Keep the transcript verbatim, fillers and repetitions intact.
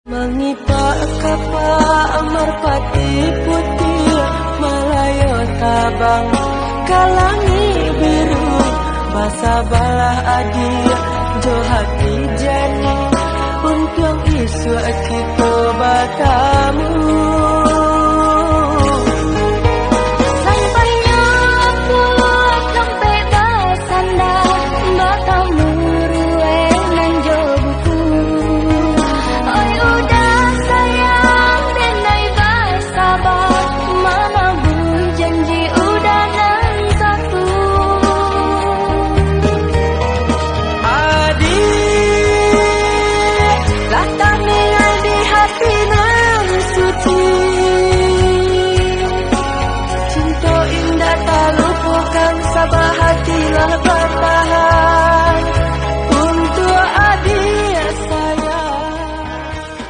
Mangitak kapak marpati putiah, malayo tabang ka langik biru, basabalah adiak jo hati jani, untuang isuak kito batamu.